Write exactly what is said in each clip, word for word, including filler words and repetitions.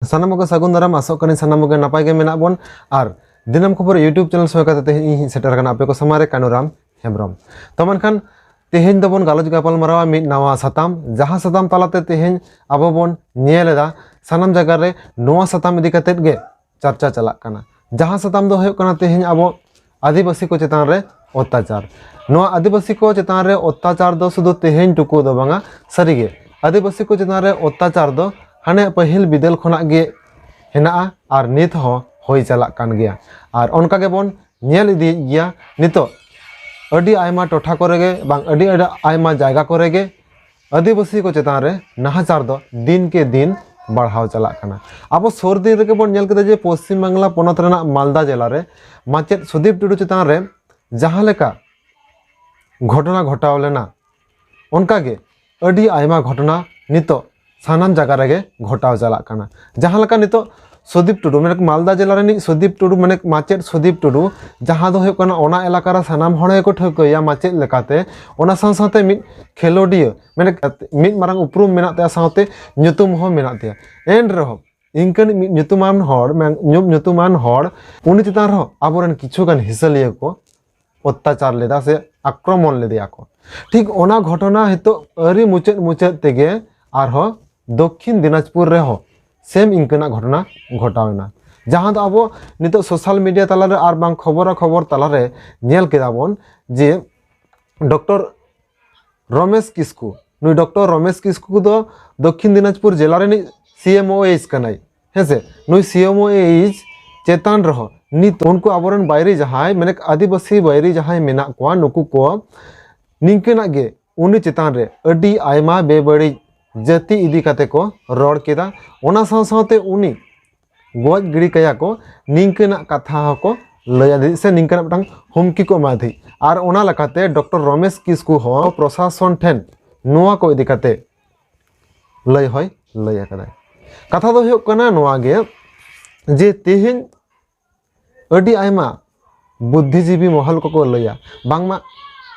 ᱥᱟᱱᱟᱢ ᱠᱚᱜᱮ ᱥᱟᱹᱜᱩᱱ ᱫᱟᱨᱟᱢ, ᱟᱥᱚᱜ ᱠᱟᱹᱱᱟᱹᱧ ᱥᱟᱱᱟᱢ ᱠᱚᱜᱮ ᱱᱟᱯᱟᱭ ᱜᱮ ᱢᱮᱱᱟᱜ ᱵᱚᱱ᱾ ᱟᱨ ᱫᱤᱱᱟᱹᱢ ᱠᱷᱚᱵᱚᱨ YouTube ᱪᱮᱱᱮᱞ ᱥᱚᱸᱜᱮ ᱠᱟᱛᱮ ᱛᱮᱦᱮᱧ ᱤᱧ ᱦᱮᱡ ᱥᱮᱴᱮᱨ ᱟᱠᱟᱱᱟ ᱟᱯᱮ ᱠᱚ ᱥᱟᱢᱟᱝ ᱨᱮ, ᱠᱟᱹᱱᱩᱨᱟᱢ ᱦᱮᱢᱵᱨᱚᱢ᱾ ᱛᱚ ᱢᱮᱱᱠᱷᱟᱱ ᱛᱮᱦᱮᱧ ᱫᱚᱵᱚᱱ ᱜᱟᱞᱚᱪ ᱜᱟᱯᱟᱞ ᱢᱟᱨᱟᱣᱟ ᱢᱤᱫ ᱱᱟᱣᱟ ᱥᱟᱛᱟᱢ, ᱡᱟᱦᱟᱸ ᱥᱟᱛᱟᱢ ᱛᱟᱞᱟᱛᱮ ᱛᱮᱦᱮᱧ ᱟᱵᱚ ᱵᱚᱱ ᱧᱮᱞ ᱮᱫᱟ ᱥᱟᱱᱟᱢ ᱡᱟᱭᱜᱟ ᱨᱮ ᱱᱚᱣᱟ ᱥᱟᱛᱟᱢ ᱤᱫᱤ ᱠᱟᱛᱮᱫ ᱜᱮ ᱪᱟᱨᱪᱟ ᱪᱟᱞᱟᱜ ᱠᱟᱱᱟ᱾ ᱡᱟᱦᱟᱸ ᱥᱟᱛᱟᱢ ᱫᱚ ᱦᱩᱭᱩᱜ ᱠᱟᱱᱟ ᱛᱮᱦᱮᱧ ᱟᱵᱚ ᱟᱹᱫᱤᱵᱟᱹᱥᱤ ᱠᱚ ᱪᱮᱛᱟᱱ ᱨᱮ ᱚᱛᱛᱟᱪᱟᱨ᱾ ᱱᱚᱣᱟ ᱟᱹᱫᱤᱵᱟᱹᱥᱤ ᱠᱚ ᱪᱮᱛᱟᱱ ᱨᱮ ᱚᱛᱛᱟᱪᱟᱨ ᱫᱚ ᱥᱩᱫᱷᱩ ᱛᱮᱦᱮᱧ ᱴᱩᱠᱩ ᱫᱚ ᱵᱟᱝᱟ, ᱥᱟᱹᱨᱤᱜᱮ ᱟᱹᱫᱤᱵᱟᱹᱥᱤ ᱠᱚ ᱪᱮᱛᱟᱱ ᱨᱮ ᱚᱛᱛᱟᱪᱟᱨ ᱫᱚ ᱦᱟᱱᱮ ᱯᱟᱹᱦᱤᱞ ᱵᱤᱫᱟᱹᱞ ᱠᱷᱚᱱᱟᱜ ᱜᱮ ᱦᱮᱱᱟᱜᱼᱟ ᱟᱨ ᱱᱤᱛ ᱦᱚᱸ ᱦᱩᱭ ᱪᱟᱞᱟᱜ ᱠᱟᱱ ᱜᱮᱭᱟ᱾ ᱟᱨ ᱚᱱᱠᱟ ᱜᱮᱵᱚᱱ ᱧᱮᱞ ᱤᱫᱤᱭᱮᱫ ᱜᱮᱭᱟ ᱱᱤᱛᱚᱜ ᱟᱹᱰᱤ ᱟᱭᱢᱟ ᱴᱚᱴᱷᱟ ᱠᱚᱨᱮ ᱜᱮ ᱵᱟᱝ ᱟᱹᱰᱤ ᱟᱹᱰᱤ ᱟᱭᱢᱟ ᱡᱟᱭᱜᱟ ᱠᱚᱨᱮ ᱜᱮ ᱟᱹᱫᱤᱵᱟᱹᱥᱤ ᱠᱚ ᱪᱮᱛᱟᱱ ᱨᱮ ᱱᱟᱦᱟᱪᱟᱨ ᱫᱚ ᱫᱤᱱ ᱠᱮ ᱫᱤᱱ ᱵᱟᱲᱦᱟᱣ ᱪᱟᱞᱟᱜ ᱠᱟᱱᱟ᱾ ᱟᱵᱚ ᱥᱩᱨ ᱫᱤᱱ ᱨᱮᱜᱮ ᱵᱚᱱ ᱧᱮᱞ ᱠᱮᱫᱟ ᱡᱮ ᱯᱚᱥᱪᱤᱢ ᱵᱟᱝᱞᱟ ᱯᱚᱱᱚᱛ ᱨᱮᱱᱟᱜ ᱢᱟᱞᱫᱟ ᱡᱮᱞᱟ ᱨᱮ ᱢᱟᱪᱮᱫ ᱥᱩᱫᱤᱯ ᱴᱩᱰᱩ ᱪᱮᱛᱟᱱ ᱨᱮ ᱡᱟᱦᱟᱸ ᱞᱮᱠᱟ ᱜᱷᱚᱴᱚᱱᱟ ᱜᱷᱚᱴᱟᱣ ᱞᱮᱱᱟ, ᱚᱱᱠᱟ ᱜᱮ ᱟᱹᱰᱤ ᱟᱭᱢᱟ ᱜᱷᱚᱴᱚᱱᱟ ᱱᱤᱛᱚᱜ ᱥᱟᱱᱟᱢ ᱡᱟᱭᱜᱟ ᱨᱮᱜᱮ ᱜᱷᱚᱴᱟᱣ ᱪᱟᱞᱟᱜ ᱠᱟᱱᱟ᱾ ᱡᱟᱦᱟᱸ ᱞᱮᱠᱟ ᱱᱤᱛᱚᱜ ᱥᱩᱫᱤᱯ ᱴᱩᱰᱩ, ᱢᱟᱱᱮ ᱢᱟᱞᱫᱟ ᱡᱮᱞᱟ ᱨᱤᱱᱤᱡ ᱥᱩᱫᱤᱯ ᱴᱩᱰᱩ, ᱢᱟᱱᱮ ᱢᱟᱪᱮᱫ ᱥᱩᱫᱤᱯ ᱴᱩᱰᱩ, ᱡᱟᱦᱟᱸ ᱫᱚ ᱦᱩᱭᱩᱜ ᱠᱟᱱᱟ ᱚᱱᱟ ᱮᱞᱟᱠᱟ ᱨᱮ ᱥᱟᱱᱟᱢ ᱦᱚᱲ ᱜᱮᱠᱚ ᱴᱷᱟᱹᱣᱠᱟᱹᱭᱟ ᱢᱟᱪᱮᱫ ᱞᱮᱠᱟᱛᱮ, ᱚᱱᱟ ᱥᱟᱶ ᱥᱟᱶᱛᱮ ᱢᱤᱫ ᱠᱷᱮᱞᱳᱰᱤᱭᱟᱹ, ᱢᱟᱱᱮ ᱢᱤᱫ ᱢᱟᱨᱟᱝ ᱩᱯᱨᱩᱢ ᱢᱮᱱᱟᱜ ᱛᱟᱭᱟ, ᱥᱟᱶᱛᱮ ᱧᱩᱛᱩᱢ ᱦᱚᱸ ᱢᱮᱱᱟᱜ ᱛᱟᱭᱟ᱾ ᱮᱱ ᱨᱮᱦᱚᱸ ᱤᱱᱠᱟᱹᱱᱤᱡ ᱢᱤᱫ ᱧᱩᱛᱩᱢᱟᱱ ᱦᱚᱲ, ᱢᱮᱱ-, ᱧᱩ-, ᱧᱩᱛᱩᱢᱟᱱ ᱦᱚᱲ, ᱩᱱᱤ ᱪᱮᱛᱟᱱ ᱨᱮᱦᱚᱸ ᱟᱵᱚᱨᱮᱱ ᱠᱤᱪᱷᱩ ᱜᱟᱱ ᱦᱤᱥᱟᱹᱞᱤᱭᱟᱹ ᱠᱚ ᱚᱛᱛᱟᱪᱟᱨ ᱞᱮᱫᱟ ᱥᱮ ᱟᱠᱨᱚᱢᱚᱱ ᱞᱮᱫᱮᱭᱟ ᱠᱚ᱾ ᱴᱷᱤᱠ ᱚᱱᱟ ᱜᱷᱚᱴᱚᱱᱟ ᱱᱤᱛᱚᱜ ᱟᱹᱣᱨᱤ ᱢᱩᱪᱟᱹᱫ ᱢᱩᱪᱟᱹᱫ ᱛᱮᱜᱮ ᱟᱨᱦᱚᱸ ᱫᱚᱠᱠᱷᱤᱱ ᱫᱤᱱᱟᱡᱽᱯᱩᱨ ᱨᱮᱦᱚᱸ ᱥᱮᱢ ᱤᱱᱠᱟᱹᱱᱟᱜ ᱜᱷᱚᱴᱚᱱᱟ ᱜᱷᱚᱴᱟᱣ ᱮᱱᱟ, ᱡᱟᱦᱟᱸ ᱫᱚ ᱟᱵᱚ ᱱᱤᱛᱚᱜ ᱥᱳᱥᱟᱞ ᱢᱤᱰᱤᱭᱟ ᱛᱟᱞᱟᱨᱮ ᱟᱨ ᱵᱟᱝ ᱠᱷᱚᱵᱚᱨᱟ ᱠᱷᱚᱵᱚᱨ ᱛᱟᱞᱟᱨᱮ ᱧᱮᱞ ᱠᱮᱫᱟ ᱵᱚᱱ ᱡᱮ ᱰᱚᱠᱴᱚᱨ ᱨᱚᱢᱮᱥ ᱠᱤᱥᱠᱩ, ᱱᱩᱭ ᱰᱚᱠᱴᱚᱨ ᱨᱚᱢᱮᱥ ᱠᱤᱥᱠᱩ ᱫᱚ ᱫᱚᱠᱠᱷᱤᱱ ᱫᱤᱱᱟᱡᱽᱯᱩᱨ ᱡᱮᱞᱟ ᱨᱤᱱᱤᱡ ᱥᱤ ᱮᱢ ᱳ ᱮᱭᱤᱪ ᱠᱟᱱᱟᱭ᱾ ᱦᱮᱸᱥᱮ, ᱱᱩᱭ ᱥᱤ ᱮᱢ ᱳ ᱮᱭᱤᱪ ᱪᱮᱛᱟᱱ ᱨᱮᱦᱚᱸ ᱱᱤᱛ ᱩᱱᱠᱩ ᱟᱵᱚᱨᱮᱱ ᱵᱟᱭᱨᱤ ᱡᱟᱦᱟᱸᱭ, ᱢᱟᱱᱮ ᱟᱹᱫᱤᱵᱟᱹᱥᱤ ᱵᱟᱭᱨᱤ ᱡᱟᱦᱟᱸᱭ ᱢᱮᱱᱟᱜ ᱠᱚᱣᱟ, ᱱᱩᱠᱩ ᱠᱚ ᱱᱤᱝᱠᱟᱹᱱᱟᱜ ᱜᱮ ᱩᱱᱤ ᱪᱮᱛᱟᱱ ᱨᱮ ᱟᱹᱰᱤ ᱟᱭᱢᱟ ᱵᱮᱵᱟᱹᱲᱤᱡ ᱡᱟᱹᱛᱤ ᱤᱫᱤ ᱠᱟᱛᱮ ᱠᱚ ᱨᱚᱲ ᱠᱮᱫᱟ᱾ ᱚᱱᱟ ᱥᱟᱶ ᱥᱟᱶᱛᱮ ᱩᱱᱤ ᱜᱚᱡ ᱜᱤᱰᱤ ᱠᱟᱭᱟ ᱠᱚ, ᱱᱤᱝᱠᱟᱹᱱᱟᱜ ᱠᱟᱛᱷᱟ ᱦᱚᱸᱠᱚ ᱞᱟᱹᱭ ᱟᱫᱮ ᱥᱮ ᱱᱤᱝᱠᱟᱹᱱᱟᱜ ᱢᱤᱫᱴᱟᱝ ᱦᱩᱢᱠᱤ ᱠᱚ ᱮᱢᱟᱫᱮ᱾ ᱟᱨ ᱚᱱᱟ ᱞᱮᱠᱟᱛᱮ ᱰᱚᱠᱴᱚᱨ ᱨᱚᱢᱮᱥ ᱠᱤᱥᱠᱩ ᱦᱚᱸ ᱯᱨᱚᱥᱟᱥᱚᱱ ᱴᱷᱮᱱ ᱱᱚᱣᱟ ᱠᱚ ᱤᱫᱤ ᱠᱟᱛᱮ ᱞᱟᱹᱭ ᱦᱚᱸᱭ ᱞᱟᱹᱭ ᱟᱠᱟᱫᱟᱭ᱾ ᱠᱟᱛᱷᱟ ᱫᱚ ᱦᱩᱭᱩᱜ ᱠᱟᱱᱟ ᱱᱚᱣᱟ ᱜᱮ ᱡᱮ ᱛᱮᱦᱮᱧ ᱟᱹᱰᱤ ᱟᱭᱢᱟ ᱵᱩᱫᱽᱫᱷᱤᱡᱤᱵᱤ ᱢᱚᱦᱚᱞ ᱠᱚᱠᱚ ᱞᱟᱹᱭᱟ ᱵᱟᱝᱢᱟ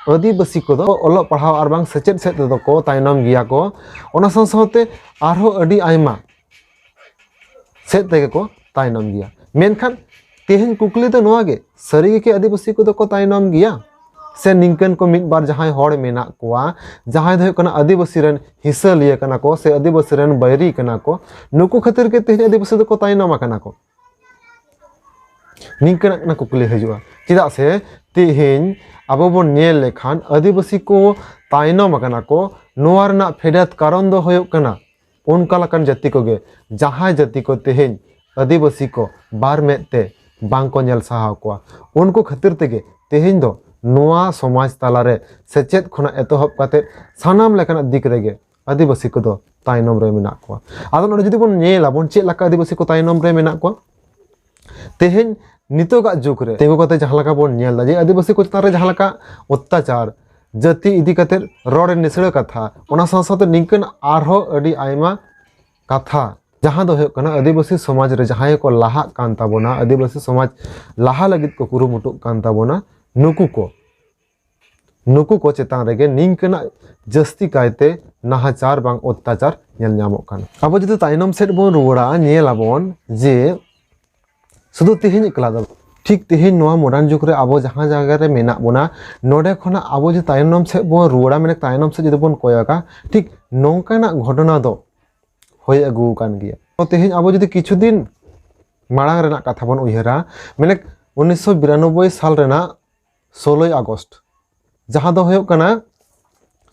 ᱟᱹᱫᱤᱵᱟᱹᱥᱤ ᱠᱚᱫᱚ ᱚᱞᱚᱜ ᱯᱟᱲᱦᱟᱣ ᱟᱨ ᱵᱟᱝ ᱥᱮᱪᱮᱫ ᱥᱮᱫ ᱛᱮᱫᱚ ᱠᱚ ᱛᱟᱭᱱᱚᱢ ᱜᱮᱭᱟ ᱠᱚ᱾ ᱚᱱᱟ ᱥᱟᱶ ᱥᱟᱶᱛᱮ ᱟᱨᱦᱚᱸ ᱟᱹᱰᱤ ᱟᱭᱢᱟ ᱥᱮᱫ ᱛᱮᱜᱮ ᱠᱚ ᱛᱟᱭᱱᱚᱢ ᱜᱮᱭᱟ᱾ ᱢᱮᱱᱠᱷᱟᱱ ᱛᱮᱦᱮᱧ ᱠᱩᱠᱞᱤ ᱫᱚ ᱱᱚᱣᱟ ᱜᱮ, ᱥᱟᱹᱨᱤ ᱜᱮ ᱠᱤ ᱟᱹᱫᱤᱵᱟᱹᱥᱤ ᱠᱚᱫᱚ ᱠᱚ ᱛᱟᱭᱱᱚᱢ ᱜᱮᱭᱟ? ᱥᱮ ᱱᱤᱝᱠᱟᱹᱱ ᱠᱚ ᱢᱤᱫ ᱵᱟᱨ ᱡᱟᱦᱟᱸᱭ ᱦᱚᱲ ᱢᱮᱱᱟᱜ ᱠᱚᱣᱟ, ᱡᱟᱦᱟᱸᱭ ᱫᱚ ᱦᱩᱭᱩᱜ ᱠᱟᱱᱟ ᱟᱹᱫᱤᱵᱟᱹᱥᱤ ᱨᱮᱱ ᱦᱤᱥᱟᱹᱞᱤᱭᱟᱹ ᱠᱟᱱᱟ ᱠᱚ ᱥᱮ ᱟᱹᱫᱤᱵᱟᱹᱥᱤ ᱨᱮᱱ ᱵᱟᱹᱭᱨᱤ ᱠᱟᱱᱟ ᱠᱚ, ᱱᱩᱠᱩ ᱠᱷᱟᱹᱛᱤᱨ ᱜᱮ ᱛᱮᱦᱮᱧ ᱟᱹᱫᱤᱵᱟᱹᱥᱤ ᱫᱚᱠᱚ ᱛᱟᱭᱱᱚᱢ ᱟᱠᱟᱱᱟ ᱠᱚ? ᱱᱤᱝᱠᱟᱹᱱᱟᱜ ᱠᱟᱱᱟ ᱠᱩᱠᱞᱤ ᱦᱤᱡᱩᱜᱼᱟ᱾ ᱪᱮᱫᱟᱜ ᱥᱮ ᱛᱮᱦᱮᱧ ᱟᱵᱚ ᱵᱚᱱ ᱧᱮᱞ ᱞᱮᱠᱷᱟᱱ ᱟᱹᱫᱤᱵᱟᱹᱥᱤ ᱠᱚ ᱛᱟᱭᱱᱚᱢ ᱟᱠᱟᱱᱟ ᱠᱚ, ᱱᱚᱣᱟ ᱨᱮᱱᱟᱜ ᱯᱷᱮᱰᱟᱛ ᱠᱟᱨᱚᱱ ᱫᱚ ᱦᱩᱭᱩᱜ ᱠᱟᱱᱟ ᱚᱱᱠᱟ ᱞᱮᱠᱟᱱ ᱡᱟᱹᱛᱤ ᱠᱚᱜᱮ, ᱡᱟᱦᱟᱸᱭ ᱡᱟᱹᱛᱤ ᱠᱚ ᱛᱮᱦᱮᱧ ᱟᱹᱫᱤᱵᱟᱹᱥᱤ ᱠᱚ ᱵᱟᱨ ᱢᱮᱫ ᱛᱮ ᱵᱟᱝ ᱠᱚ ᱧᱮᱞ ᱥᱟᱦᱟᱣ ᱠᱚᱣᱟ, ᱩᱱᱠᱩ ᱠᱷᱟᱹᱛᱤᱨ ᱛᱮᱜᱮ ᱛᱮᱦᱮᱧ ᱫᱚ ᱱᱚᱣᱟ ᱥᱚᱢᱟᱡᱽ ᱛᱟᱞᱟᱨᱮ ᱥᱮᱪᱮᱫ ᱠᱷᱚᱱᱟᱜ ᱮᱛᱚᱦᱚᱵ ᱠᱟᱛᱮ ᱥᱟᱱᱟᱢ ᱞᱮᱠᱟᱱᱟᱜ ᱫᱤᱠ ᱨᱮᱜᱮ ᱟᱹᱫᱤᱵᱟᱹᱥᱤ ᱠᱚᱫᱚ ᱛᱟᱭᱱᱚᱢ ᱨᱮ ᱢᱮᱱᱟᱜ ᱠᱚᱣᱟ᱾ ᱟᱫᱚ ᱱᱚᱰᱮ ᱡᱩᱫᱤ ᱵᱚᱱ ᱧᱮᱞ ᱟᱵᱚᱱ ᱪᱮᱫ ᱞᱮᱠᱟ ᱟᱹᱫᱤᱵᱟᱹᱥᱤ ᱠᱚ ᱛᱟᱭᱱᱚᱢ ᱨᱮ ᱢᱮᱱᱟᱜ ᱠᱚᱣᱟ, ᱛᱮᱦᱮᱧ ᱱᱤᱛᱚᱜᱟᱜ ᱡᱩᱜᱽ ᱨᱮ ᱛᱤᱸᱜᱩ ᱠᱟᱛᱮ ᱡᱟᱦᱟᱸ ᱞᱮᱠᱟ ᱵᱚᱱ ᱧᱮᱞ ᱮᱫᱟ ᱡᱮ ᱟᱹᱫᱤᱵᱟᱹᱥᱤ ᱠᱚ ᱪᱮᱛᱟᱱ ᱨᱮ ᱡᱟᱦᱟᱸ ᱞᱮᱠᱟ ᱚᱛᱛᱟᱪᱟᱨ, ᱡᱟᱹᱛᱤ ᱤᱫᱤ ᱠᱟᱛᱮ ᱨᱚᱲ ᱱᱤᱥᱲᱟᱹ ᱠᱟᱛᱷᱟ, ᱚᱱᱟ ᱥᱟᱶ ᱥᱟᱶᱛᱮ ᱱᱤᱝᱠᱟᱹᱱ ᱟᱨᱦᱚᱸ ᱟᱹᱰᱤ ᱟᱭᱢᱟ ᱠᱟᱛᱷᱟ, ᱡᱟᱦᱟᱸ ᱫᱚ ᱦᱩᱭᱩᱜ ᱠᱟᱱᱟ ᱟᱹᱫᱤᱵᱟᱹᱥᱤ ᱥᱚᱢᱟᱡᱽ ᱨᱮ ᱡᱟᱦᱟᱸᱭ ᱠᱚ ᱞᱟᱦᱟᱜ ᱠᱟᱱ ᱛᱟᱵᱚᱱᱟ, ᱟᱹᱫᱤᱵᱟᱹᱥᱤ ᱥᱚᱢᱟᱡᱽ ᱞᱟᱦᱟ ᱞᱟᱹᱜᱤᱫ ᱠᱚ ᱠᱩᱨᱩᱢᱩᱴᱩᱜ ᱠᱟᱱ ᱛᱟᱵᱚᱱᱟ, ᱱᱩᱠᱩ ᱠᱚ, ᱱᱩᱠᱩ ᱠᱚ ᱪᱮᱛᱟᱱ ᱨᱮᱜᱮ ᱱᱤᱝᱠᱟᱹᱱᱟᱜ ᱡᱟᱹᱥᱛᱤ ᱠᱟᱭᱛᱮ ᱱᱟᱦᱟᱪᱟᱨ ᱵᱟᱝ ᱚᱛᱛᱟᱪᱟᱨ ᱧᱮᱞ ᱧᱟᱢᱚᱜ ᱠᱟᱱᱟ᱾ ᱟᱵᱚ ᱡᱩᱫᱤ ᱛᱟᱭᱱᱚᱢ ᱥᱮᱫ ᱵᱚᱱ ᱨᱩᱣᱟᱹᱲᱟ, ᱧᱮᱞ ᱟᱵᱚᱱ ᱡᱮ ᱥᱩᱫᱷᱩ ᱛᱮᱦᱮᱧ ᱮᱠᱞᱟ ᱫᱚ, ᱴᱷᱤᱠ ᱛᱮᱦᱮᱧ ᱱᱚᱣᱟ modern ᱡᱩᱜᱽ ᱨᱮ ᱟᱵᱚ ᱡᱟᱦᱟᱸ ᱡᱟᱭᱜᱟ ᱨᱮ ᱢᱮᱱᱟᱜ ᱵᱚᱱᱟ, ᱱᱚᱰᱮ ᱠᱷᱚᱱᱟᱜ ᱟᱵᱚ ᱡᱩᱫᱤ ᱛᱟᱭᱱᱚᱢ ᱥᱮᱫ ᱵᱚᱱ ᱨᱩᱣᱟᱹᱲᱟ, ᱢᱟᱱᱮ ᱛᱟᱭᱱᱚᱢ ᱥᱮᱫ ᱡᱩᱫᱤ ᱵᱚᱱ ᱠᱚᱭᱚᱜᱟ, ᱴᱷᱤᱠ ᱱᱚᱝᱠᱟᱱᱟᱜ ᱜᱷᱚᱴᱚᱱᱟ ᱫᱚ ᱦᱩᱭ ᱟᱹᱜᱩ ᱟᱠᱟᱱ ᱜᱮᱭᱟ᱾ ᱛᱚ ᱛᱮᱦᱮᱧ ᱟᱵᱚ ᱡᱩᱫᱤ ᱠᱤᱪᱷᱩ ᱫᱤᱱ ᱢᱟᱲᱟᱝ ᱨᱮᱱᱟᱜ ᱠᱟᱛᱷᱟ ᱵᱚᱱ ᱩᱭᱦᱟᱹᱨᱟ, ᱢᱟᱱᱮ ᱩᱱᱤᱥᱥᱚ ᱵᱤᱨᱟᱱᱚᱵᱵᱳᱭ ᱥᱟᱞ ᱨᱮᱱᱟᱜ ᱥᱳᱞᱳᱭ ᱟᱜᱚᱥᱴ, ᱡᱟᱦᱟᱸ ᱫᱚ ᱦᱩᱭᱩᱜ ᱠᱟᱱᱟ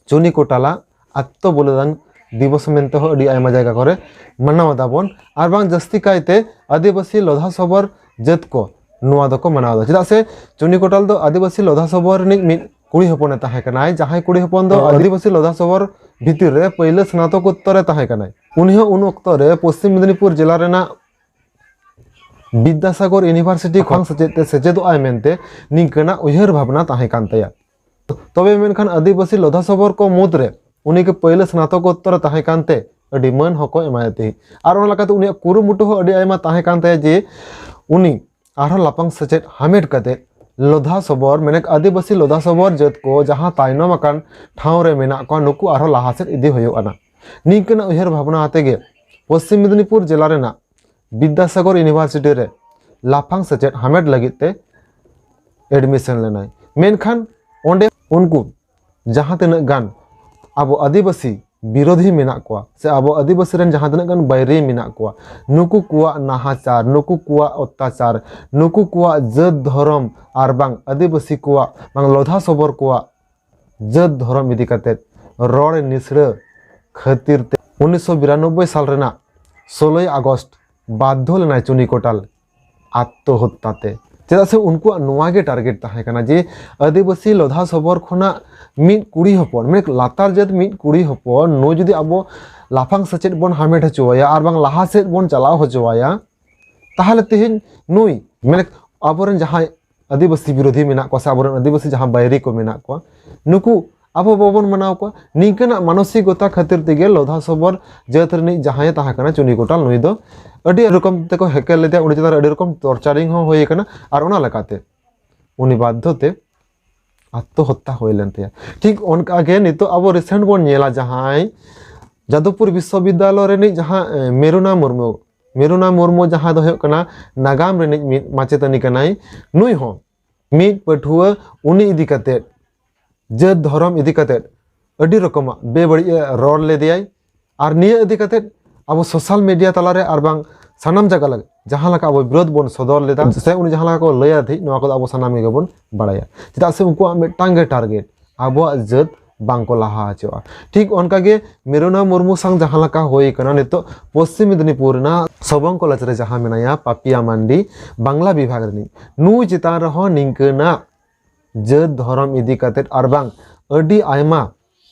ᱪᱩᱱᱤ ᱠᱳᱴᱟᱞᱟ ᱟᱛᱛᱚ ᱵᱚᱞᱤᱫᱟᱱ ᱫᱤᱵᱚᱥ ᱢᱮᱱᱛᱮ ᱦᱚᱸ ᱟᱹᱰᱤ ᱟᱭᱢᱟ ᱡᱟᱭᱜᱟ ᱠᱚᱨᱮ ᱢᱟᱱᱟᱣ ᱮᱫᱟ ᱵᱚᱱ, ᱟᱨ ᱵᱟᱝ ᱡᱟᱹᱥᱛᱤ ᱠᱟᱭᱛᱮ ᱟᱹᱫᱤᱵᱟᱹᱥᱤ ᱞᱚᱫᱷᱟ ᱥᱚᱵᱚᱨ ᱡᱟᱹᱛ ᱠᱚ ᱱᱚᱣᱟ ᱫᱚᱠᱚ ᱢᱟᱱᱟᱣ ᱮᱫᱟ᱾ ᱪᱮᱫᱟᱜ ᱥᱮ ᱪᱩᱱᱤ ᱠᱳᱴᱟᱞ ᱫᱚ ᱟᱹᱫᱤᱵᱟᱹᱥᱤ ᱞᱚᱫᱷᱟ ᱥᱚᱵᱚᱨ ᱨᱤᱱᱤᱡ ᱢᱤᱫ ᱠᱩᱲᱤ ᱦᱚᱯᱚᱱᱮ ᱛᱟᱦᱮᱸ ᱠᱟᱱᱟᱭ, ᱡᱟᱦᱟᱸᱭ ᱠᱩᱲᱤ ᱦᱚᱯᱚᱱ ᱫᱚ ᱟᱹᱫᱤᱵᱟᱹᱥᱤ ᱞᱚᱫᱷᱟ ᱥᱚᱵᱚᱨ ᱵᱷᱤᱛᱤᱨ ᱨᱮ ᱯᱳᱭᱞᱳ ᱥᱱᱟᱛᱚᱠᱳᱛᱛᱚᱨ ᱮ ᱛᱟᱦᱮᱸ ᱠᱟᱱᱟᱭ᱾ ᱩᱱᱤ ᱦᱚᱸ ᱩᱱ ᱚᱠᱛᱚ ᱨᱮ ᱯᱚᱥᱪᱤᱢ ᱢᱮᱫᱤᱱᱤᱯᱩᱨ ᱡᱮᱞᱟ ᱨᱮᱱᱟᱜ ᱵᱤᱫᱽᱫᱟᱥᱟᱜᱚᱨ ᱤᱭᱩᱱᱤᱵᱷᱟᱨᱥᱤᱴᱤ ᱠᱷᱚᱱ ᱥᱮᱪᱮᱫ ᱛᱮ ᱥᱮᱪᱮᱫᱚᱜ ᱟᱭ ᱢᱮᱱᱛᱮ ᱱᱤᱝᱠᱟᱹᱱᱟᱜ ᱩᱭᱦᱟᱹᱨ ᱵᱷᱟᱵᱽᱱᱟ ᱛᱟᱦᱮᱸ ᱠᱟᱱ ᱛᱟᱭᱟ᱾ ᱛᱚᱵᱮ ᱢᱮᱱᱠᱷᱟᱱ ᱟᱹᱫᱤᱵᱟᱹᱥᱤ ᱞᱚᱫᱷᱟ ᱥᱚᱵᱚᱨ ᱠᱚ ᱢᱩᱫᱽᱨᱮ ᱩᱱᱤ ᱜᱮ ᱯᱳᱭᱞᱳ ᱥᱱᱟᱛᱚᱠᱳᱛᱛᱚᱨ ᱮ ᱛᱟᱦᱮᱸ ᱠᱟᱱᱛᱮ ᱟᱹᱰᱤ ᱢᱟᱹᱱ ᱦᱚᱸᱠᱚ ᱮᱢᱟᱭ ᱛᱟᱦᱮᱸᱫ᱾ ᱟᱨ ᱚᱱᱟ ᱞᱮᱠᱟᱛᱮ ᱩᱱᱤᱭᱟᱜ ᱠᱩᱨᱩᱢᱩᱴᱩ ᱦᱚᱸ ᱟᱹᱰᱤ ᱟᱭᱢᱟ ᱛᱟᱦᱮᱸ ᱠᱟᱱ ᱛᱟᱭᱟ ᱡᱮ ᱩᱱᱤ ᱟᱨᱦᱚᱸ ᱞᱟᱯᱷᱟᱝ ᱥᱮᱪᱮᱫ ᱦᱟᱢᱮᱴ ᱠᱟᱛᱮ ᱞᱚᱫᱷᱟ ᱥᱚᱵᱚᱨ, ᱢᱮᱱᱮᱠ ᱟᱹᱫᱤᱵᱟᱹᱥᱤ ᱞᱚᱫᱷᱟ ᱥᱚᱵᱚᱨ ᱡᱟᱹᱛ ᱠᱚ ᱡᱟᱦᱟᱸ ᱛᱟᱭᱱᱚᱢ ᱟᱠᱟᱱ ᱴᱷᱟᱶ ᱨᱮ ᱢᱮᱱᱟᱜ ᱠᱚᱣᱟ, ᱱᱩᱠᱩ ᱟᱨᱦᱚᱸ ᱞᱟᱦᱟ ᱥᱮᱫ ᱤᱫᱤ ᱦᱩᱭᱩᱜ ᱟᱱᱟ᱾ ᱱᱤᱝᱠᱟᱹᱱᱟᱜ ᱩᱭᱦᱟᱹᱨ ᱵᱷᱟᱵᱽᱱᱟ ᱟᱛᱮ ᱜᱮ ᱯᱚᱥᱪᱤᱢ ᱢᱮᱫᱤᱱᱤᱯᱩᱨ ᱡᱮᱞᱟ ᱨᱮᱱᱟᱜ ᱵᱤᱫᱽᱫᱟᱥᱟᱜᱚᱨ ᱤᱭᱩᱱᱤᱵᱷᱟᱨᱥᱤᱴᱤ ᱨᱮ ᱞᱟᱯᱷᱟᱝ ᱥᱮᱪᱮᱫ ᱦᱟᱢᱮᱴ ᱞᱟᱹᱜᱤᱫ ᱛᱮ ᱮᱰᱢᱤᱥᱚᱱ ᱞᱮᱱᱟᱭ᱾ ᱢᱮᱱᱠᱷᱟᱱ ᱚᱸᱰᱮ ᱩᱱᱠᱩ ᱡᱟᱦᱟᱸ ᱛᱤᱱᱟᱹᱜ ᱜᱟᱱ ᱟᱵᱚ ᱟᱹᱫᱤᱵᱟᱹᱥᱤ ᱵᱤᱨᱳᱫᱷᱤ ᱢᱮᱱᱟᱜ ᱠᱚᱣᱟ ᱥᱮ ᱟᱵᱚ ᱟᱹᱫᱤᱵᱟᱹᱥᱤ ᱨᱮᱱ ᱡᱟᱦᱟᱸ ᱛᱤᱱᱟᱹᱜ ᱜᱟᱱ ᱵᱟᱹᱭᱨᱤ ᱢᱮᱱᱟᱜ ᱠᱚᱣᱟ, ᱱᱩᱠᱩ ᱠᱚᱣᱟᱜ ᱱᱟᱦᱟᱪᱟᱨ, ᱱᱩᱠᱩ ᱠᱚᱣᱟᱜ ᱚᱛᱛᱟᱪᱟᱨ, ᱱᱩᱠᱩ ᱠᱚᱣᱟᱜ ᱡᱟᱹᱛ ᱫᱷᱚᱨᱚᱢ ᱟᱨ ᱵᱟᱝ ᱟᱹᱫᱤᱵᱟᱹᱥᱤ ᱠᱚᱣᱟᱜ ᱵᱟᱝ ᱞᱚᱫᱷᱟ ᱥᱚᱵᱚᱨ ᱠᱚᱣᱟᱜ ᱡᱟᱹᱛ ᱫᱷᱚᱨᱚᱢ ᱤᱫᱤ ᱠᱟᱛᱮ ᱨᱚᱲ ᱱᱤᱥᱲᱟᱹ ᱠᱷᱟᱹᱛᱤᱨ ᱛᱮ ᱩᱱᱤᱥᱥᱚ ᱵᱤᱨᱟᱱᱚᱵᱵᱳᱭ ᱥᱟᱞ ᱨᱮᱱᱟᱜ ᱥᱳᱞᱳᱭ ᱟᱜᱚᱥᱴ ᱵᱟᱫᱽᱫᱷᱚ ᱞᱮᱱᱟᱭ ᱪᱩᱱᱤ ᱠᱚᱴᱟᱞ ᱟᱛᱢᱚᱦᱚᱛᱛᱟ ᱛᱮ᱾ ᱪᱮᱫᱟᱜ ᱥᱮ ᱩᱱᱠᱩᱣᱟᱜ ᱱᱚᱣᱟ ᱜᱮ ᱴᱟᱨᱜᱮᱴ ᱛᱟᱦᱮᱸ ᱠᱟᱱᱟ ᱡᱮ ᱟᱹᱫᱤᱵᱟᱹᱥᱤ ᱞᱚᱫᱷᱟ ᱥᱚᱵᱚᱨ ᱠᱷᱚᱱᱟᱜ ᱢᱤᱫ ᱠᱩᱲᱤ ᱦᱚᱯᱚᱱ, ᱢᱟᱱᱮ ᱞᱟᱛᱟᱨ ᱡᱟᱹᱛ ᱢᱤᱫ ᱠᱩᱲᱤ ᱦᱚᱯᱚᱱ ᱱᱩᱭ ᱡᱩᱫᱤ ᱟᱵᱚ ᱞᱟᱯᱷᱟᱝ ᱥᱮᱪᱮᱫ ᱵᱚᱱ ᱦᱟᱢᱮᱴ ᱦᱚᱪᱚᱣᱟᱭᱟ ᱟᱨ ᱵᱟᱝ ᱞᱟᱦᱟ ᱥᱮᱫ ᱵᱚᱱ ᱪᱟᱞᱟᱣ ᱦᱚᱪᱚᱣᱟᱭᱟ, ᱛᱟᱦᱚᱞᱮ ᱛᱮᱦᱮᱧ ᱱᱩᱭ, ᱢᱟᱱᱮ ᱟᱵᱚᱨᱮᱱ ᱡᱟᱦᱟᱸᱭ ᱟᱹᱫᱤᱵᱟᱹᱥᱤ ᱵᱤᱨᱳᱫᱷᱤ ᱢᱮᱱᱟᱜ ᱠᱚᱣᱟ ᱥᱮ ᱟᱵᱚᱨᱮᱱ ᱟᱹᱫᱤᱵᱟᱹᱥᱤ ᱡᱟᱦᱟᱸ ᱵᱟᱹᱭᱨᱤ ᱠᱚ ᱢᱮᱱᱟᱜ ᱠᱚᱣᱟ, ᱱᱩᱠᱩ ᱟᱵᱚ ᱵᱟᱵᱚᱱ ᱢᱟᱱᱟᱣ ᱠᱚᱣᱟ᱾ ᱱᱤᱝᱠᱟᱹᱱᱟᱜ ᱢᱟᱱᱚᱥᱤᱠᱚᱛᱟ ᱠᱷᱟᱹᱛᱤᱨ ᱛᱮᱜᱮ ᱞᱚᱫᱷᱟ ᱥᱚᱵᱚᱨ ᱡᱟᱹᱛ ᱨᱤᱱᱤᱡ ᱡᱟᱦᱟᱸᱭᱮ ᱛᱟᱦᱮᱸ ᱠᱟᱱᱟ ᱪᱩᱱᱤ ᱠᱚᱴᱟᱞ, ᱱᱩᱭ ᱫᱚ ᱟᱹᱰᱤ ᱨᱚᱠᱚᱢ ᱛᱮᱠᱚ ᱦᱮᱠᱮᱞ ᱞᱮᱫᱮᱭᱟ, ᱩᱱᱤ ᱪᱮᱛᱟᱱ ᱨᱮ ᱟᱹᱰᱤ ᱨᱚᱠᱚᱢ ᱴᱚᱨᱪᱟᱨᱤᱝ ᱦᱚᱸ ᱦᱩᱭ ᱟᱠᱟᱱᱟ᱾ ᱟᱨ ᱚᱱᱟ ᱞᱮᱠᱟᱛᱮ ᱩᱱᱤ ᱵᱟᱫᱽᱫᱷᱚ ᱛᱮ ᱟᱛᱢᱚᱦᱚᱛᱛᱟ ᱦᱩᱭ ᱞᱮᱱ ᱛᱟᱭᱟ᱾ ᱴᱷᱤᱠ ᱚᱱᱠᱟ ᱜᱮ ᱱᱤᱛᱚᱜ ᱟᱵᱚ ᱨᱤᱥᱮᱱᱴ ᱵᱚᱱ ᱧᱮᱞᱟ ᱡᱟᱦᱟᱸᱭ ᱡᱟᱫᱚᱵᱽᱯᱩᱨ ᱵᱤᱥᱥᱚᱵᱤᱫᱽᱫᱟᱞᱚᱭ ᱨᱤᱱᱤᱡ ᱡᱟᱦᱟᱸ, ᱮ, ᱢᱮᱨᱩᱱᱟ ᱢᱩᱨᱢᱩ, ᱢᱮᱨᱩᱱᱟ ᱢᱩᱨᱢᱩ ᱡᱟᱦᱟᱸᱭ ᱫᱚ ᱦᱩᱭᱩᱜ ᱠᱟᱱᱟ ᱱᱟᱜᱟᱢ ᱨᱤᱱᱤᱡ ᱢᱤᱫ ᱢᱟᱪᱮᱛᱟᱹᱱᱤ ᱠᱟᱱᱟᱭ, ᱱᱩᱭ ᱦᱚᱸ ᱢᱤᱫ ᱯᱟᱹᱴᱷᱩᱣᱟᱹ ᱩᱱᱤ ᱤᱫᱤ ᱠᱟᱛᱮ, ᱡᱟᱹᱛ ᱫᱷᱚᱨᱚᱢ ᱤᱫᱤ ᱠᱟᱛᱮ ᱟᱹᱰᱤ ᱨᱚᱠᱚᱢᱟᱜ ᱵᱮᱵᱟᱹᱲᱤᱡ ᱮ ᱨᱚᱲ ᱞᱮᱫᱮᱭᱟᱭ᱾ ᱟᱨ ᱱᱤᱭᱟᱹ ᱤᱫᱤ ᱠᱟᱛᱮ ᱟᱵᱚ ᱥᱳᱥᱟᱞ ᱢᱤᱰᱤᱭᱟ ᱛᱟᱞᱟᱨᱮ ᱟᱨ ᱵᱟᱝ ᱥᱟᱱᱟᱢ ᱡᱟᱭᱜᱟ ᱞᱟᱹᱜᱤᱫ ᱡᱟᱦᱟᱸ ᱞᱮᱠᱟ ᱟᱵᱚ ᱵᱤᱨᱳᱫᱷ ᱵᱚᱱ ᱥᱚᱫᱚᱨ ᱞᱮᱫᱟ ᱥᱮ ᱩᱱᱤ ᱡᱟᱦᱟᱸ ᱞᱮᱠᱟ ᱠᱚ ᱞᱟᱹᱭ ᱟᱫᱮ, ᱱᱚᱣᱟ ᱠᱚᱫᱚ ᱟᱵᱚ ᱥᱟᱱᱟᱢ ᱜᱮᱵᱚᱱ ᱵᱟᱲᱟᱭᱟ᱾ ᱪᱮᱫᱟᱜ ᱥᱮ ᱩᱱᱠᱩᱣᱟᱜ ᱢᱤᱫᱴᱟᱝ ᱜᱮ ᱴᱟᱨᱜᱮᱴ, ᱟᱵᱚᱣᱟᱜ ᱡᱟᱹᱛ ᱵᱟᱝᱠᱚ ᱞᱟᱦᱟ ᱦᱚᱪᱚᱣᱟᱜᱼᱟ᱾ ᱴᱷᱤᱠ ᱚᱱᱠᱟ ᱜᱮ ᱢᱮᱨᱩᱱᱟ ᱢᱩᱨᱢᱩ ᱥᱟᱝ ᱡᱟᱦᱟᱸ ᱞᱮᱠᱟ ᱦᱩᱭ ᱠᱟᱱᱟ ᱱᱤᱛᱚᱜ ᱯᱚᱥᱪᱤᱢ ᱢᱮᱫᱽᱱᱤᱯᱩᱨ ᱨᱮᱱᱟᱜ ᱥᱚᱵᱚᱝ ᱠᱚᱞᱮᱡᱽ ᱨᱮ ᱡᱟᱦᱟᱸ ᱢᱮᱱᱟᱭᱟ ᱯᱟᱯᱤᱭᱟ ᱢᱟᱱᱰᱤ, ᱵᱟᱝᱞᱟ ᱵᱤᱵᱷᱟᱜᱽ ᱨᱤᱱᱤᱡ, ᱱᱩᱭ ᱪᱮᱛᱟᱱ ᱨᱮᱦᱚᱸ ᱱᱤᱝᱠᱟᱹᱱᱟᱜ ᱡᱟᱹᱛ ᱫᱷᱚᱨᱚᱢ ᱤᱫᱤ ᱠᱟᱛᱮ ᱟᱨ ᱵᱟᱝ ᱟᱹᱰᱤ ᱟᱭᱢᱟ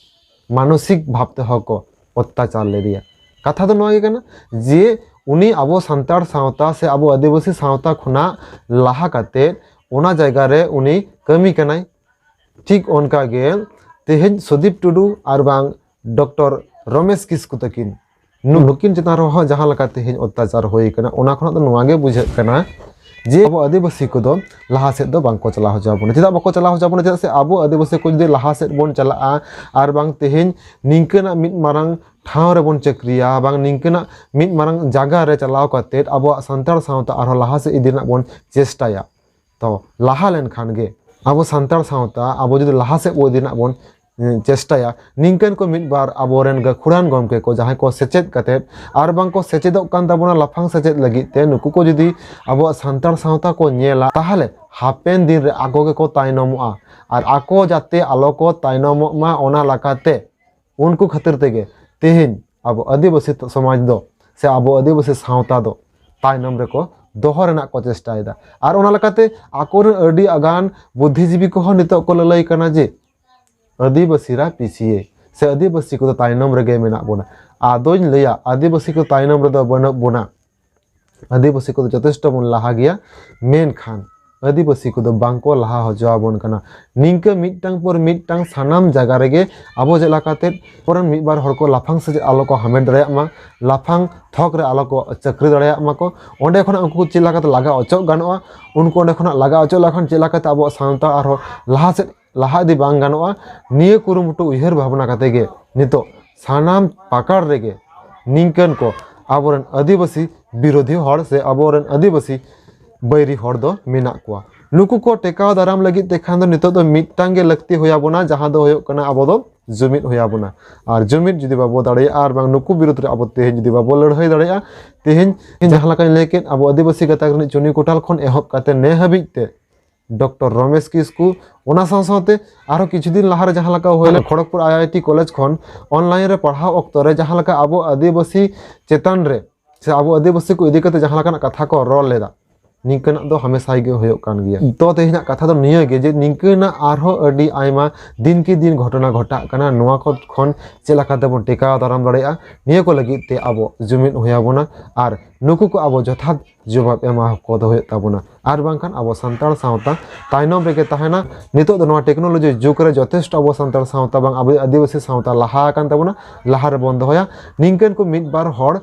ᱢᱟᱱᱚᱥᱤᱠ ᱵᱷᱟᱵᱽ ᱛᱮᱦᱚᱸ ᱠᱚ ᱚᱛᱛᱟᱪᱟᱨ ᱞᱮᱫᱮᱭᱟ᱾ ᱠᱟᱛᱷᱟ ᱫᱚ ᱱᱚᱣᱟ ᱜᱮ ᱠᱟᱱᱟ ᱡᱮ ᱩᱱᱤ ᱟᱵᱚ ᱥᱟᱱᱛᱟᱲ ᱥᱟᱶᱛᱟ ᱥᱮ ᱟᱵᱚ ᱟᱹᱫᱤᱵᱟᱹᱥᱤ ᱥᱟᱶᱛᱟ ᱠᱷᱚᱱᱟᱜ ᱞᱟᱦᱟ ᱠᱟᱛᱮ ᱚᱱᱟ ᱡᱟᱭᱜᱟ ᱨᱮ ᱩᱱᱤ ᱠᱟᱹᱢᱤ ᱠᱟᱱᱟᱭ᱾ ᱴᱷᱤᱠ ᱚᱱᱠᱟ ᱜᱮ ᱛᱮᱦᱮᱧ ᱥᱩᱫᱤᱯ ᱴᱩᱰᱩ ᱟᱨ ᱵᱟᱝ ᱰᱚᱠᱴᱚᱨ ᱨᱚᱢᱮᱥ ᱠᱤᱥᱠᱩ ᱛᱟᱹᱠᱤᱱ, ᱱᱩ-, ᱱᱩᱠᱤᱱ ᱪᱮᱛᱟᱱ ᱨᱮᱦᱚᱸ ᱡᱟᱦᱟᱸ ᱞᱮᱠᱟ ᱛᱮᱦᱮᱧ ᱚᱛᱛᱟᱪᱟᱨ ᱦᱩᱭ ᱠᱟᱱᱟ, ᱚᱱᱟ ᱠᱷᱚᱱᱟᱜ ᱫᱚ ᱱᱚᱣᱟ ᱜᱮ ᱵᱩᱡᱷᱟᱹᱜ ᱠᱟᱱᱟ ᱡᱮ ᱟᱵᱚ ᱟᱹᱫᱤᱵᱟᱹᱥᱤ ᱠᱚᱫᱚ ᱞᱟᱦᱟ ᱥᱮᱫ ᱫᱚ ᱵᱟᱝᱠᱚ ᱪᱟᱞᱟᱣ ᱦᱚᱪᱚ ᱟᱵᱚᱱᱟ᱾ ᱪᱮᱫᱟᱜ ᱵᱟᱠᱚ ᱪᱟᱞᱟᱣ ᱦᱚᱪᱚ ᱟᱵᱚᱱᱟ? ᱪᱮᱫᱟᱜ ᱥᱮ ᱟᱵᱚ ᱟᱹᱫᱤᱵᱟᱹᱥᱤ ᱠᱚ ᱡᱩᱫᱤ ᱞᱟᱦᱟ ᱥᱮᱫ ᱵᱚᱱ ᱪᱟᱞᱟᱜᱼᱟ, ᱟᱨ ᱵᱟᱝ ᱛᱮᱦᱮᱧ ᱱᱤᱝᱠᱟᱹᱱᱟᱜ ᱢᱤᱫ ᱢᱟᱨᱟᱝ ᱴᱷᱟᱶ ᱨᱮᱵᱚᱱ ᱪᱟᱹᱠᱨᱤᱭᱟ, ᱵᱟᱝ ᱱᱤᱝᱠᱟᱹᱱᱟᱜ ᱢᱤᱫ ᱢᱟᱨᱟᱝ ᱡᱟᱭᱜᱟ ᱨᱮ ᱪᱟᱞᱟᱣ ᱠᱟᱛᱮᱫ ᱟᱵᱚᱣᱟᱜ ᱥᱟᱱᱛᱟᱲ ᱥᱟᱶᱛᱟ ᱟᱨᱦᱚᱸ ᱞᱟᱦᱟ ᱥᱮᱫ ᱤᱫᱤ ᱨᱮᱱᱟᱜ ᱵᱚᱱ ᱪᱮᱥᱴᱟᱭᱟ, ᱛᱚ ᱞᱟᱦᱟ ᱞᱮᱱᱠᱷᱟᱱ ᱜᱮ ᱟᱵᱚ ᱥᱟᱱᱛᱟᱲ ᱥᱟᱶᱛᱟ ᱟᱵᱚ ᱡᱩᱫᱤ ᱞᱟᱦᱟ ᱥᱮᱫ ᱵᱚ ᱤᱫᱤ ᱨᱮᱱᱟᱜ ᱵᱚᱱ, ᱮᱸ, ᱪᱮᱥᱴᱟᱭᱟ, ᱱᱤᱝᱠᱟᱹᱱ ᱠᱚ ᱢᱤᱫ ᱵᱟᱨ ᱟᱵᱚᱨᱮᱱ ᱜᱟᱹᱠᱷᱩᱲᱟᱱ ᱜᱚᱢᱠᱮ ᱠᱚ, ᱡᱟᱦᱟᱸᱭ ᱠᱚ ᱥᱮᱪᱮᱫ ᱠᱟᱛᱮᱫ ᱟᱨ ᱵᱟᱝ ᱠᱚ ᱥᱮᱪᱮᱫᱚᱜ ᱠᱟᱱ ᱛᱟᱵᱚᱱᱟ ᱞᱟᱯᱷᱟᱝ ᱥᱮᱪᱮᱫ ᱞᱟᱹᱜᱤᱫ ᱛᱮ, ᱱᱩᱠᱩ ᱠᱚ ᱡᱩᱫᱤ ᱟᱵᱚᱣᱟᱜ ᱥᱟᱱᱛᱟᱲ ᱥᱟᱶᱛᱟ ᱠᱚ ᱧᱮᱞᱟ, ᱛᱟᱦᱚᱞᱮ ᱦᱟᱯᱮᱱ ᱫᱤᱱ ᱨᱮ ᱟᱠᱚ ᱜᱮᱠᱚ ᱛᱟᱭᱱᱚᱢᱚᱜᱼᱟ᱾ ᱟᱨ ᱟᱠᱚ ᱡᱟᱛᱮ ᱟᱞᱚ ᱠᱚ ᱛᱟᱭᱱᱚᱢᱚᱜ ᱢᱟ, ᱚᱱᱟ ᱞᱮᱠᱟᱛᱮ ᱩᱱᱠᱩ ᱠᱷᱟᱹᱛᱤᱨ ᱛᱮᱜᱮ ᱛᱮᱦᱮᱧ ᱟᱵᱚ ᱟᱹᱫᱤᱵᱟᱹᱥᱤ ᱥᱚᱢᱟᱡᱽ ᱫᱚ ᱥᱮ ᱟᱵᱚ ᱟᱹᱫᱤᱵᱟᱹᱥᱤ ᱥᱟᱶᱛᱟ ᱫᱚ ᱛᱟᱭᱱᱚᱢ ᱨᱮᱠᱚ ᱫᱚᱦᱚ ᱨᱮᱱᱟᱜ ᱠᱚ ᱪᱮᱥᱴᱟᱭᱮᱫᱟ᱾ ᱟᱨ ᱚᱱᱟ ᱞᱮᱠᱟᱛᱮ ᱟᱠᱚᱨᱮᱱ ᱟᱹᱰᱤ ᱟᱜᱟᱱ ᱵᱩᱫᱽᱫᱷᱤᱡᱤᱵᱤ ᱠᱚᱦᱚᱸ ᱱᱤᱛᱚᱜ ᱠᱚ ᱞᱟᱹᱞᱟᱹᱭ ᱠᱟᱱᱟ ᱡᱮ ᱟᱹᱫᱤᱵᱟᱹᱥᱤ ᱨᱟ ᱯᱤᱪᱷᱤᱭᱮ ᱥᱮ ᱟᱹᱫᱤᱵᱟᱹᱥᱤ ᱠᱚᱫᱚ ᱛᱟᱭᱱᱚᱢ ᱨᱮᱜᱮ ᱢᱮᱱᱟᱜ ᱵᱚᱱᱟ᱾ ᱟᱫᱚᱧ ᱞᱟᱹᱭᱟ, ᱟᱹᱫᱤᱵᱟᱹᱥᱤ ᱠᱚ ᱛᱟᱭᱱᱚᱢ ᱨᱮᱫᱚ ᱵᱟᱹᱱᱩᱜ ᱵᱚᱱᱟ᱾ ᱟᱹᱫᱤᱵᱟᱹᱥᱤ ᱠᱚᱫᱚ ᱡᱚᱛᱷᱮᱥᱴᱚ ᱵᱚᱱ ᱞᱟᱦᱟ ᱜᱮᱭᱟ, ᱢᱮᱱᱠᱷᱟᱱ ᱟᱹᱫᱤᱵᱟᱹᱥᱤ ᱠᱚᱫᱚ ᱵᱟᱝ ᱠᱚ ᱞᱟᱦᱟ ᱦᱚᱪᱚ ᱟᱵᱚᱱ ᱠᱟᱱᱟ᱾ ᱱᱤᱝᱠᱟᱹ ᱢᱤᱫᱴᱟᱝ ᱯᱚᱨ ᱢᱤᱫᱴᱟᱝ ᱥᱟᱱᱟᱢ ᱡᱟᱭᱜᱟ ᱨᱮᱜᱮ ᱟᱵᱚ ᱪᱮᱫ ᱞᱮᱠᱟᱛᱮ ᱯᱚᱨᱮᱱ ᱢᱤᱫ ᱵᱟᱨ ᱦᱚᱲ ᱠᱚ ᱞᱟᱯᱷᱟᱝ ᱥᱮᱪᱮᱫ ᱟᱞᱚ ᱠᱚ ᱦᱟᱢᱮᱴ ᱫᱟᱲᱮᱭᱟᱜ ᱢᱟ, ᱞᱟᱯᱷᱟᱝ ᱛᱷᱚᱠ ᱨᱮ ᱟᱞᱚ ᱠᱚ ᱪᱟᱹᱠᱨᱤ ᱫᱟᱲᱮᱭᱟᱜ ᱢᱟᱠᱚ, ᱚᱸᱰᱮ ᱠᱷᱚᱱᱟᱜ ᱩᱱᱠᱩ ᱪᱮᱫ ᱞᱮᱠᱟᱛᱮ ᱞᱟᱜᱟ ᱚᱪᱚᱜ ᱜᱟᱱᱚᱜᱼᱟ, ᱩᱱᱠᱩ ᱚᱸᱰᱮ ᱠᱷᱚᱱᱟᱜ ᱞᱟᱜᱟ ᱚᱪᱚᱜ ᱞᱮᱠᱷᱟᱱ ᱪᱮᱫ ᱞᱮᱠᱟᱛᱮ ᱟᱵᱚᱣᱟᱜ ᱥᱟᱶᱛᱟ ᱟᱨᱦᱚᱸ ᱞᱟᱦᱟ ᱥᱮᱫ ᱞᱟᱦᱟ ᱤᱫᱤ ᱵᱟᱝ ᱜᱟᱱᱚᱜᱼᱟ, ᱱᱤᱭᱟᱹ ᱠᱩᱨᱩᱢᱩᱴᱩ ᱩᱭᱦᱟᱹᱨ ᱵᱷᱟᱵᱽᱱᱟ ᱠᱟᱛᱮ ᱜᱮ ᱱᱤᱛᱚᱜ ᱥᱟᱱᱟᱢ ᱯᱟᱠᱟᱲ ᱨᱮᱜᱮ ᱱᱤᱝᱠᱟᱹᱱ ᱠᱚ ᱟᱵᱚᱨᱮᱱ ᱟᱹᱫᱤᱵᱟᱹᱥᱤ ᱵᱤᱨᱳᱫᱷᱤ ᱦᱚᱲ ᱥᱮ ᱟᱵᱚᱨᱮᱱ ᱟᱹᱫᱤᱵᱟᱹᱥᱤ ᱵᱟᱹᱭᱨᱤ ᱦᱚᱲ ᱫᱚ ᱢᱮᱱᱟᱜ ᱠᱚᱣᱟ᱾ ᱱᱩᱠᱩ ᱠᱚ ᱴᱮᱠᱟᱣ ᱫᱟᱨᱟᱢ ᱞᱟᱹᱜᱤᱫ ᱛᱮ ᱠᱷᱟᱱ ᱫᱚ ᱱᱤᱛᱚᱜ ᱫᱚ ᱢᱤᱫᱴᱟᱝ ᱜᱮ ᱞᱟᱹᱠᱛᱤ ᱦᱩᱭ ᱟᱵᱚᱱᱟ, ᱡᱟᱦᱟᱸ ᱫᱚ ᱦᱩᱭᱩᱜ ᱠᱟᱱᱟ ᱟᱵᱚ ᱫᱚ ᱡᱩᱢᱤᱫ ᱦᱩᱭ ᱟᱵᱚᱱᱟ᱾ ᱟᱨ ᱡᱩᱢᱤᱫ ᱡᱩᱫᱤ ᱵᱟᱵᱚ ᱫᱟᱲᱮᱭᱟᱜᱼᱟ ᱟᱨ ᱵᱟᱝ ᱱᱩᱠᱩ ᱵᱤᱨᱩᱫᱽ ᱨᱮ ᱟᱵᱚ ᱛᱮᱦᱮᱧ ᱡᱩᱫᱤ ᱵᱟᱵᱚ ᱞᱟᱹᱲᱦᱟᱹᱭ ᱫᱟᱲᱮᱭᱟᱜᱼᱟ, ᱛᱮᱦᱮᱧ ᱡᱟᱦᱟᱸ ᱞᱮᱠᱟᱧ ᱞᱟᱹᱭ ᱠᱮᱫ, ᱟᱵᱚ ᱟᱹᱫᱤᱵᱟᱹᱥᱤ ᱜᱟᱛᱟᱠ ᱨᱤᱱᱤᱡ ᱪᱩᱱᱤ ᱠᱚᱴᱟᱞ ᱠᱷᱚᱱ ᱮᱦᱚᱵ ᱠᱟᱛᱮ ᱱᱮ ᱦᱟᱹᱵᱤᱡ ᱛᱮ ᱰᱚᱠᱴᱚᱨ ᱨᱚᱢᱮᱥ ᱠᱤᱥᱠᱩ, ᱚᱱᱟ ᱥᱟᱶ ᱥᱟᱶᱛᱮ ᱟᱨᱦᱚᱸ ᱠᱤᱪᱷᱩ ᱫᱤᱱ ᱞᱟᱦᱟᱨᱮ ᱡᱟᱦᱟᱸ ᱞᱮᱠᱟ ᱦᱩᱭ ᱞᱮᱱᱟ ᱠᱷᱚᱲᱚᱜᱽᱯᱩᱨ ᱟᱭ ᱟᱭ ᱴᱤ ᱠᱚᱞᱮᱡᱽ ᱠᱷᱚᱱ ᱚᱱᱞᱟᱭᱤᱱ ᱨᱮ ᱯᱟᱲᱦᱟᱣ ᱚᱠᱛᱚ ᱨᱮ ᱡᱟᱦᱟᱸ ᱞᱮᱠᱟ ᱟᱵᱚ ᱟᱹᱫᱤᱵᱟᱹᱥᱤ ᱪᱮᱛᱟᱱ ᱨᱮ ᱥᱮ ᱟᱵᱚ ᱟᱹᱫᱤᱵᱟᱹᱥᱤ ᱠᱚ ᱤᱫᱤ ᱠᱟᱛᱮ ᱡᱟᱦᱟᱸ ᱞᱮᱠᱟᱱᱟᱜ ᱠᱟᱛᱷᱟ ᱠᱚ ᱨᱚᱲ ᱞᱮᱫᱟ, ᱱᱤᱝᱠᱟᱹᱱᱟᱜ ᱫᱚ ᱦᱟᱢᱮᱥᱟ ᱜᱮ ᱦᱩᱭᱩᱜ ᱠᱟᱱ ᱜᱮᱭᱟ᱾ ᱛᱚ ᱛᱮᱦᱮᱧᱟᱜ ᱠᱟᱛᱷᱟ ᱫᱚ ᱱᱤᱭᱟᱹ ᱜᱮ ᱡᱮ ᱱᱤᱝᱠᱟᱹᱱᱟᱜ ᱟᱨᱦᱚᱸ ᱟᱹᱰᱤ ᱟᱭᱢᱟ ᱫᱤᱱ ᱠᱮ ᱫᱤᱱ ᱜᱷᱚᱴᱚᱱᱟ ᱜᱷᱚᱴᱟᱜ ᱠᱟᱱᱟ, ᱱᱚᱣᱟ ᱠᱚ ᱠᱷᱚᱱ ᱪᱮᱫ ᱞᱮᱠᱟ ᱛᱮᱵᱚᱱ ᱴᱮᱠᱟᱣ ᱫᱟᱨᱟᱢ ᱫᱟᱲᱮᱭᱟᱜᱼᱟ, ᱱᱤᱭᱟᱹ ᱠᱚ ᱞᱟᱹᱜᱤᱫ ᱛᱮ ᱟᱵᱚ ᱡᱩᱢᱤᱫ ᱦᱩᱭ ᱟᱵᱚᱱᱟ ᱟᱨ ᱱᱩᱠᱩ ᱠᱚ ᱟᱵᱚ ᱡᱚᱛᱷᱟᱛ ᱡᱚᱵᱟᱵ ᱮᱢᱟ ᱠᱚ ᱫᱚ ᱦᱩᱭᱩᱜ ᱛᱟᱵᱚᱱᱟ᱾ ᱟᱨ ᱵᱟᱝᱠᱷᱟᱱ ᱟᱵᱚ ᱥᱟᱱᱛᱟᱲ ᱥᱟᱶᱛᱟ ᱛᱟᱭᱱᱚᱢ ᱨᱮᱜᱮ ᱛᱟᱦᱮᱱᱟ᱾ ᱱᱤᱛᱚᱜ ᱫᱚ ᱱᱚᱣᱟ ᱴᱮᱠᱱᱳᱞᱚᱡᱤ ᱡᱩᱜᱽ ᱨᱮ ᱡᱚᱛᱷᱮᱥᱴᱚ ᱟᱵᱚ ᱥᱟᱱᱛᱟᱲ ᱥᱟᱶᱛᱟ ᱵᱟᱝ ᱟᱵᱚ ᱟᱹᱫᱤᱵᱟᱹᱥᱤ ᱥᱟᱶᱛᱟ ᱞᱟᱦᱟ ᱟᱠᱟᱱ ᱛᱟᱵᱚᱱᱟ, ᱞᱟᱦᱟ ᱨᱮᱵᱚᱱ ᱫᱚᱦᱚᱭᱟ᱾ ᱱᱤᱝᱠᱟᱹᱱ ᱠᱚ ᱢᱤᱫ ᱵᱟᱨ ᱦᱚᱲ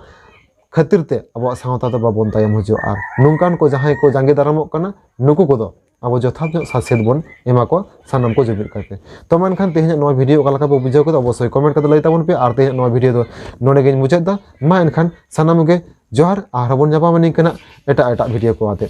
ᱠᱷᱟᱹᱛᱤᱨ ᱛᱮ ᱟᱵᱚᱣᱟᱜ ᱥᱟᱶᱛᱟ ᱫᱚ ᱵᱟᱵᱚᱱ ᱛᱟᱭᱚᱢ ᱦᱚᱪᱚᱜᱼᱟ᱾ ᱟᱨ ᱱᱚᱝᱠᱟᱱ ᱠᱚ ᱡᱟᱦᱟᱸᱭ ᱠᱚ ᱡᱟᱸᱜᱮ ᱫᱟᱨᱟᱢᱚᱜ ᱠᱟᱱᱟ, ᱱᱩᱠᱩ ᱠᱚᱫᱚ ᱟᱵᱚ ᱡᱚᱛᱷᱟᱛ ᱧᱚᱜ ᱥᱟᱥᱮᱛ ᱵᱚᱱ ᱮᱢᱟ ᱠᱚᱣᱟ ᱥᱟᱱᱟᱢ ᱠᱚ ᱡᱩᱢᱤᱫ ᱠᱟᱛᱮ᱾ ᱛᱚ ᱢᱟ ᱮᱱᱠᱷᱟᱱ ᱛᱮᱦᱮᱧᱟᱜ ᱱᱚᱣᱟ ᱵᱷᱤᱰᱤᱭᱳ ᱚᱠᱟ ᱞᱮᱠᱟ ᱯᱮ ᱵᱩᱡᱷᱟᱹᱣ ᱠᱮᱫᱟ, ᱚᱵᱚᱥᱥᱳᱭ ᱠᱚᱢᱮᱱᱴ ᱠᱟᱛᱮ ᱞᱟᱹᱭ ᱛᱟᱵᱚᱱ ᱯᱮ᱾ ᱟᱨ ᱛᱮᱦᱮᱧᱟᱜ ᱱᱚᱣᱟ ᱵᱷᱤᱰᱤᱭᱳ ᱫᱚ ᱱᱚᱰᱮ ᱜᱤᱧ ᱢᱩᱪᱟᱹᱫ ᱮᱫᱟ᱾ ᱢᱟ ᱮᱱᱠᱷᱟᱱ ᱥᱟᱱᱟᱢ ᱜᱮ ᱡᱚᱦᱟᱨ, ᱟᱨᱦᱚᱸ ᱵᱚᱱ ᱧᱟᱯᱟᱢᱟ ᱱᱤᱝᱠᱟᱹᱱᱟᱜ ᱮᱴᱟᱜ ᱮᱴᱟᱜ ᱵᱷᱤᱰᱤᱭᱳ ᱠᱚ ᱟᱛᱮ᱾